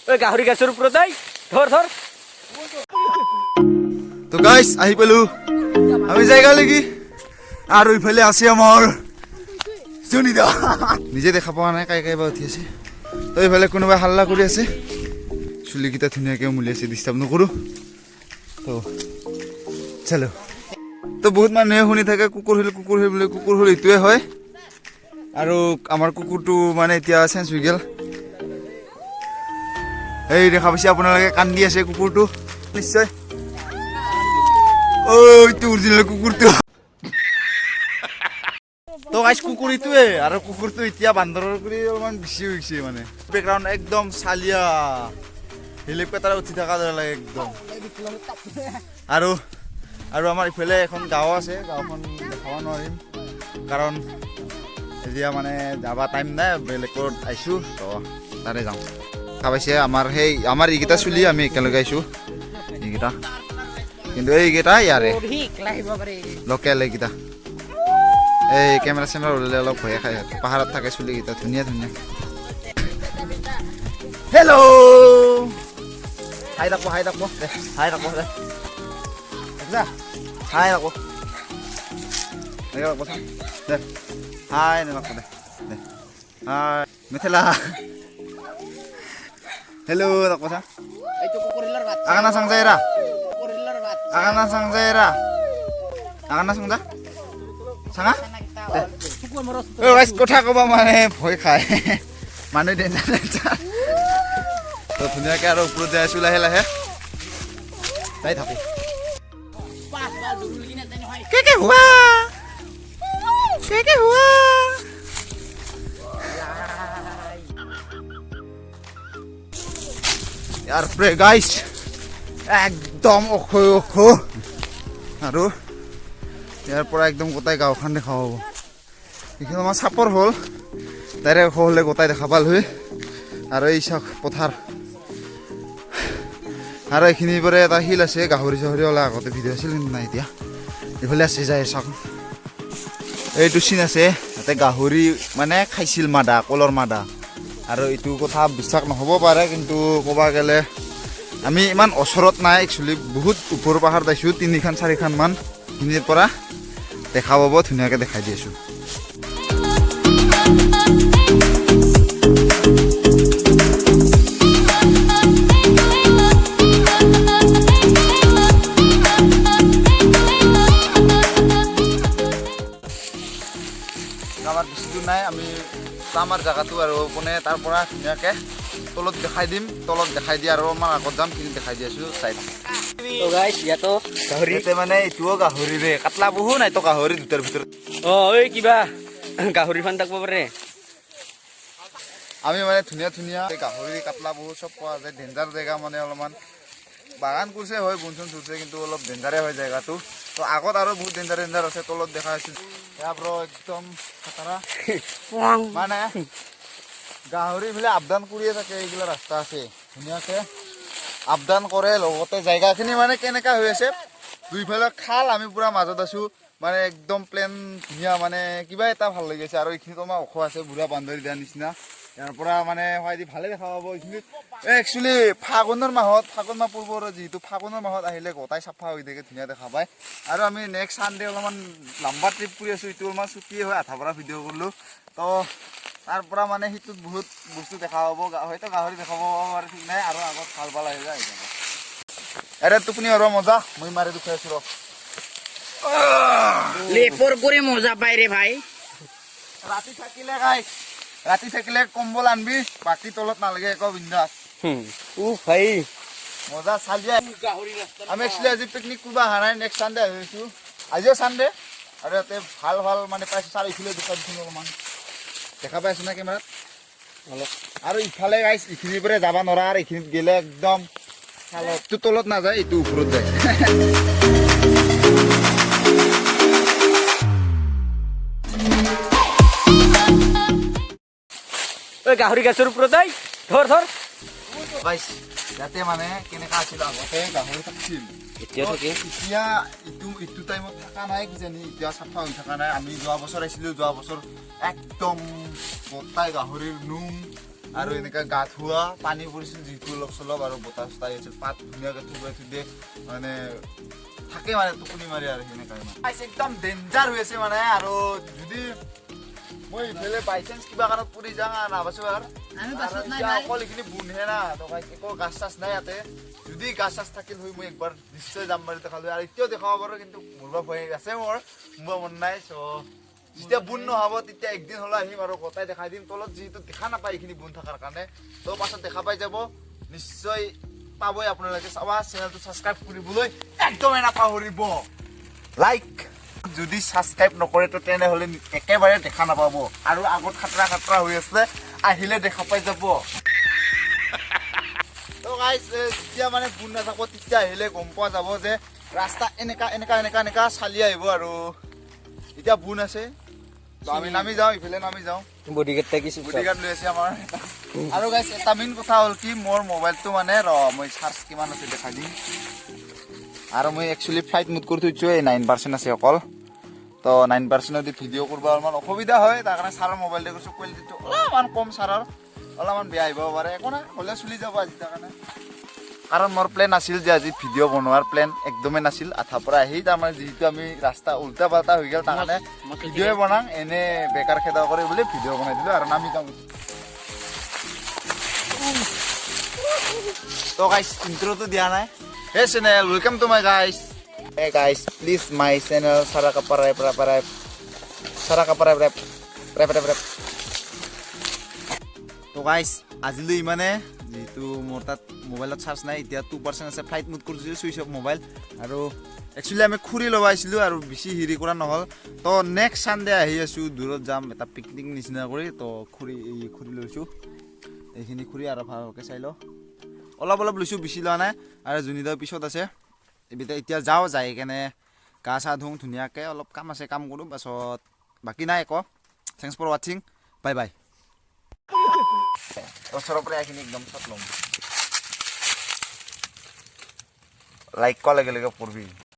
ঐ গাহৰি গাছৰ ওপৰত, ঐ ধৰ ধৰ। তো গাইস, আহি পালো আমি জেগালৈকে আৰু ইফালে আছে আমাৰ জনিদা। নিজে দেখা পোৱা নাই কাই কাই বা উঠি আছে। তো ইফালে কোনোবাই হাল্লা কৰি আছে। চুলিকেইটা ধুনীয়াকৈ উলিয়াইছে, ডিষ্টাৰ্ব নকৰোঁ। তো চলো। তো বহুত মানুহে শুনি থাকে কুকুৰ হিল, কুকুৰ হিল বুলি। কুকুৰ হিল এইটোৱে হয়। আৰু আমাৰ কুকুৰটো মানে এতিয়া চেঞ্জ হৈ গ'ল। এই দেখা পাইছে আপোনালোকে, কান্দি আছে কুকুৰটো নিশ্চয়। ঐ, এইটো অৰিজিনেল কুকুৰটো। তো গাইছ, কুকুৰ এইটোৱে। আৰু কুকুৰটো এতিয়া বান্দৰৰ কৰি অলপমান বেছি হৈছে। মানে বেকগ্ৰাউণ্ড একদম চালিয়া, হেলিকপ্টাৰ উঠি থকা দৰে লাগে একদম। আৰু আৰু আমাৰ ইফালে এখন গাঁও আছে। গাঁওখন দেখাব নোৱাৰিম, কাৰণ এতিয়া মানে যাব টাইম নাই। বেলেগত আহিছোঁ, তো তাৰে যাওঁ। দেখা পাইছে, আমাৰ সেই আমাৰ এইকেইটা চুলি আমি একেলগে আহিছোঁ এইকেইটা। কিন্তু এইকেইটা ইয়াৰে লোকেল। এইকেইটা এই কেমেৰা চেমেৰা ওলালে অলপ ভয়ে খাই। সিহঁতে পাহাৰত থাকে। চুলিকেইটা ধুনীয়া ধুনীয়া। হেল্ল', হাই থাকব, হাই থাকব দে, হাই থাকব দে, দেখিছা? হাই থাকব, এনেকে থাকব দে, হাই নাথাকব দে, দে হাই। মেথেলা, হেল্ল' থাকব চা। আগানা চাং যায় ৰা, আগানা চাং যায় ৰা, আগানা চাং যা চাঙা। কথা ক'ব মানে ভয় খায় মানুহ, ডেঞ্জাৰ ডেঞ্জাৰ। তো ধুনীয়াকৈ আৰু ওপৰত যাই আছোঁ, লাহে লাহে যাই থাকোঁ। কে কে হুৱা, কে কে হুৱা। ইয়াৰ পৰে গাইছ, একদম ওখ ওখ। আৰু ইয়াৰ পৰা একদম গোটেই গাঁওখন দেখা পাব। এইখিনি আমাৰ চাপৰ হ'ল, ডাইৰেক্ট ওখ হ'লে গোটাই দেখা পাল হৈ। আৰু এই চাওক পথাৰ। আৰু এইখিনিৰ পৰা এটা শিল আছে, গাহৰি চাহৰি ওলাই আগতে ভিডিঅ' আছিল, কিন্তু নাই এতিয়া। এইফালে আছে, যায় চাওক। এইটো চিন আছে, তাতে গাহৰি মানে খাইছিল মাদা, কলৰ মাদা। আৰু এইটো কথা বিশ্বাস নহ'ব পাৰে, কিন্তু ক'ব গ'লে আমি ইমান ওচৰত নাই। একচুৱেলি বহুত ওপৰ পাহাৰত আহিছোঁ, তিনিখন চাৰিখনমান খিনিৰ পৰা দেখা পাব। ধুনীয়াকৈ দেখাই দি আছোঁ। আমাৰ বেছি দূৰ নাই। আমি আমাৰ জেগাটো আৰু কোনে তাৰ পৰা ধুনীয়াকৈ তলত দেখাই দিম। তলত দেখাই দি আৰু অলপমান আগত যাম, কিন্তু দেখাই দি আছোঁ, চাই থাকক। তো গাইছ, ইয়াতো গাহৰি। ইয়াতে মানে এইটোও গাহৰিৰে, কাটলা বহু নাই তো গাহৰি দুটাৰ ভিতৰত। অ, ঐ কিবা গাহৰি ফান থাকিব পাৰে। আমি মানে ধুনীয়া ধুনীয়া গাহৰি, কাটলা বহু চব পোৱা যায়। ডেঞ্জাৰ জেগা, মানে অলপমান বাগান কৰিছে হয়, বন চন চুৰছে, কিন্তু অলপ ডেঞ্জাৰে হয় জেগাটো। তো আগত আৰু বহুত ডেঞ্জাৰ ডেঞ্জাৰ আছে, তলত দেখা আছিল। সেয়া ব্ৰ, একদম খাতাৰা। মানে গাহৰি বিলাক আপ ডাউন কৰিয়ে থাকে। এইগিলা ৰাস্তা আছে, ধুনীয়াকে আপ ডাউন কৰে। লগতে জেগাখিনি মানে কেনেকা হৈ আছে, দুইফালে খাল, আমি পুৰা মাজত আছো। মানে একদম প্লেন ধুনীয়া, মানে কিবা এটা ভাল লাগিছে। আৰু এইখিনিত আমাৰ ওখ আছে, বুঢ়া বান্দৰী দিয়াৰ নিচিনা। ইয়াৰ পৰা মানে দি ভালে দেখা পাব এইখিনিত। একচুৱেলি ফাগুনৰ মাহত, ফাগুন মাহ পূৰ্বৰ যিহেতু, ফাগুনৰ মাহত আহিলে গোটাই চাফা হৈ থাকে, ধুনীয়া দেখা পায়। আৰু আমি নেক্সট চানডে অলপমান লম্বা ট্ৰিপ কৰি আছোঁ। এইটো অলপমান ছুটিয়ে হয়, আধা পৰা ভিডিঅ' কৰিলোঁ। তো তাৰ পৰা মানে সেইটোত বহুত বস্তু দেখা পাব। হয়তো গাহৰি দেখা পাব পাৰে, ঠিক নাই। আৰু আগত ভাল ভাল আহি যায়, আহি যাব। এৰে টোপনি আৰু মজা, মই মাৰি দুখাই আছো ৰ। লেপৰ কৰি মজা পাই ৰে ভাই। ৰাতি থাকিলে গাইছ, ৰাতি থাকিলে কম্বল আনবি, বাকী তলত নালাগে একো, বিন্দাছ। উ ভাই। মজা চালিয়া। আমি একচুৱেলি আজি পিকনিক কৰিব অহা নাই, নেক্সট চানডে আহিছোঁ। আজিও চানডে। আৰু ইয়াতে ভাল ভাল মানে পাইছোঁ। ছাৰ, ইফালে দেখা দিছোঁ, অলপমান দেখা পাইছোঁ না কেমেৰাত? অলপ। আৰু ইফালে গাইছ, এইখিনিৰ পৰা যাব নোৱাৰা। আৰু এইখিনিত গ'লে একদম খালটো তলত নাযায়, এইটো ওপৰত যায়। ঐ গাহৰি গাছৰ ওপৰত, ঐ ধৰ ধৰ। গাইছ, ইয়াতে মানে কেনেকা আছিল, আগতে গাহৰি থাকিছিল। এতিয়া থাকে। এতিয়া ইটো ইটো টাইমত থকা নাই কিজানি, এতিয়া চাফা হৈ থকা নাই। আমি যোৱা বছৰ আহিছিলোঁ, যোৱা বছৰ একদম গোটাই গাহৰিৰ নোম। আৰু এনেকা গা ধোৱা পানী পৰিছিল যিটো অলপ চলপ আৰু বতাহ চতাহ আহিছিল, পাত ধুনীয়াকৈ থুকুৱাই থৈ দিয়ে, মানে থাকে মানে টোপনি মাৰি আৰু সেনেকা মানে। একদম ডেঞ্জাৰ হৈ আছে মানে। আৰু যদি মই ইফালে বাই চান্স কিবা কাৰণত পৰি যাওঁ আৰু নাবাচো আৰু। আমি বাছত নাই এতিয়া ভাই। অকল এইখিনি বোনহে না, তো guys, একো গাছ চাছ নাই ইয়াতে। যদি গাছ চাছ থাকিল হৈ মই একবাৰ নিশ্চয় যাম বাৰু দেখালো আৰু এতিয়াও দেখাব পাৰোঁ, কিন্তু মোৰ বা ভয় আছে, মোৰ সোমোৱা মন নাই। চ' যেতিয়া বোন নহ'ব তেতিয়া একদিন হ'লেও আহিম আৰু গোটাই দেখাই দিম। তলত যিহেতু দেখা নাপায় এইখিনি বোন থকাৰ কাৰণে, তো পাছত দেখা পাই যাব, নিশ্চয় পাবই আপোনালোকে। চাবা, চেনেলটো ছাবস্ক্ৰাইব কৰিবলৈ একদমেই নাপাহৰিব। লাইক যদি ছাবস্ক্ৰাইব নকৰে তো তেনেহ'লে একেবাৰে দেখা নাপাব। আৰু আগত খাতৰা খাতৰা হৈ আছে, আহিলে দেখা পাই যাব। তো গাইজ, যেতিয়া মানে বোন নাথাকব তেতিয়া আহিলে গম পোৱা যাব যে ৰাস্তা এনেকা এনেকা এনেকা এনেকা চালি আহিব। আৰু এতিয়া বোন আছে, তো আমি নামি যাওঁ, ইফালে নামি যাওঁ। বডিগাৰ্ড থাকিছে। বডিগাৰ্ড লৈ আছে আমাৰ। আৰু গাইজ, এটা মেইন কথা হ'ল কি, মোৰ মোবাইলটো মানে ৰ মই চাৰ্জ কিমান আছে দেখাই দিম। আৰু মই একচুৱেলি ফ্লাইট মুড কৰি থৈছোঁ, এই 9% আছে অকল। তো 9%দি ভিডিঅ' কৰিব অলপমান অসুবিধা হয়, তাৰ কাৰণে ছাৰৰ মোবাইলটো কৰিছোঁ। কোৱালিটিটো অলপমান কম, ছাৰৰ অলপমান বেয়া আহিব পাৰে, একো নাই, হ'লেও চলি যাব আজি। তাৰ কাৰণে কাৰণ মোৰ প্লেন আছিল যে আজি ভিডিঅ' বনোৱাৰ প্লেন একদমেই নাছিল। আধাৰ পৰা আহি তাৰমানে যিহেতু আমি ৰাস্তা উল্টা পাল্টা হৈ গ'ল, তাৰ কাৰণে ভিডিঅ'ই বনাওঁ, এনে বেকাৰ খেদা কৰি বুলি ভিডিঅ' বনাই দিলোঁ আৰু নামি যাওঁ। তো গাইছ, ইণ্ট্ৰটো দিয়া নাই। Hey channel, welcome to my guys. Hey guys, please my channel সাৰাকাপাৰাই পাৰাই সাৰাকাপাৰাই ৰেপ ৰেপ ৰেপ ৰেপ। তো গাইছ, আজিলৈ ইমানে। যিহেতু মোৰ তাত মোবাইলত চাৰ্জ নাই, এতিয়া 2% আছে, ফ্লাইট মুড কৰিছোঁ, ছুইচ অফ মোবাইল। আৰু একচুৱেলি আমি খুৰী ল'ব আহিছিলোঁ আৰু বেছি হেৰি কৰা নহ'ল। তো নেক্সট ছানডে আহি আছোঁ, দূৰত যাম এটা পিকনিক নিচিনা কৰি। তো খুৰী, এই খুৰী লৈছোঁ, এইখিনি খুৰী আৰু ভালকৈ চাই লওঁ। অলপ অলপ লৈছোঁ, বেছি লোৱা নাই। আৰু জুনিদাৰ পিছত আছে। এতিয়া এতিয়া যাওঁ, যাই কেনে গা চা ধুওঁ ধুনীয়াকৈ, অলপ কাম আছে, কাম কৰোঁ, পাছত বাকী নাই একো। Thanks for watching, bye bye. ওচৰৰ পৰা এইখিনি একদম চট ল'ম। লাইক কৰাৰ লগে লগে পঢ়বি।